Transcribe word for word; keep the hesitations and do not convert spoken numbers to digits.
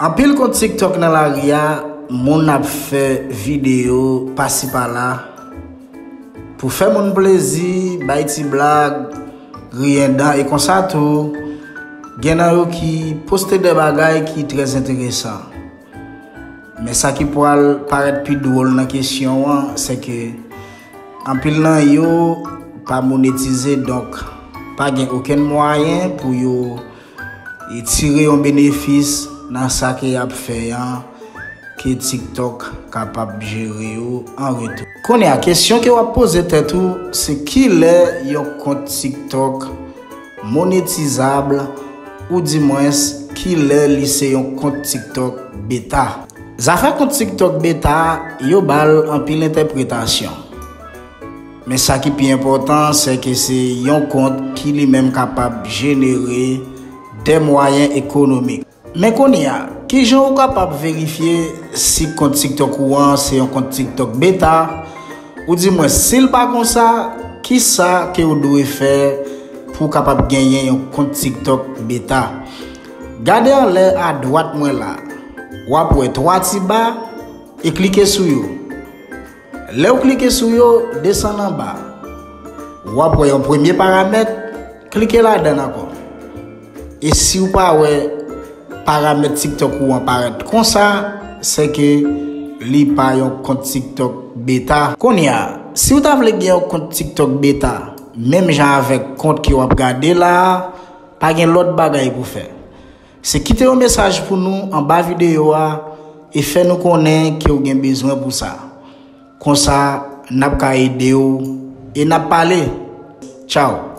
Anpil kont TikTok nan lari a, moun ap fè videyo pasi pala pou fè moun plezi, bay ti blag, griyen dan e konsa tou, gen nan yo ki poste de bagay ki trè enteresan. Men sa ki pral parèt pi dwòl nan kesyon an, se ke anpil nan yo pa monetize, donk pa gen okenn mwayen pou yo e tire yon benefis nan sa ke y ap fè an, ke TikTok kapab jere yo an retou. Kounye a, kesyon ke w ap poze tèt ou, se kilè yon kont TikTok monetizab, oudimwens kilè li se yon kont TikTok beta. Zafè kont TikTok beta, yo ba l anpil entèpretasyon. Men sa ki pi enpòtan, se ke se yon kont ki li menm kapab jenere de mwayen ekonomik. Men kounye a, kijan ou kapab verifye si kont TikTok ou an se yon kont TikTok beta, oudimwens si l pa konsa, kisa ke w dwe fè pou w kapab genyen yon kont TikTok beta? Gade anlè adwat mwen la, w ap wè twa ti ba e klike sou yo. Lè w klike sou yo, desann anba. W ap wè yon premye paramèt, klike ladan l ankò. E si w pa wè paramèt TikTok ou an parèt konsa, se ke li pa yon kont TikTok beta. Kounye a, si w ta vle gen yon kont TikTok beta, menm jan avèk kont ke w ap gade la a, pa gen lòt bagay pou fè. Se kite yon mesaj pou nou anba videyo a e fè nou konnen ke w gen bezwen pou sa. Konsa, n ap ka ede w e n ap pale. Tchaw!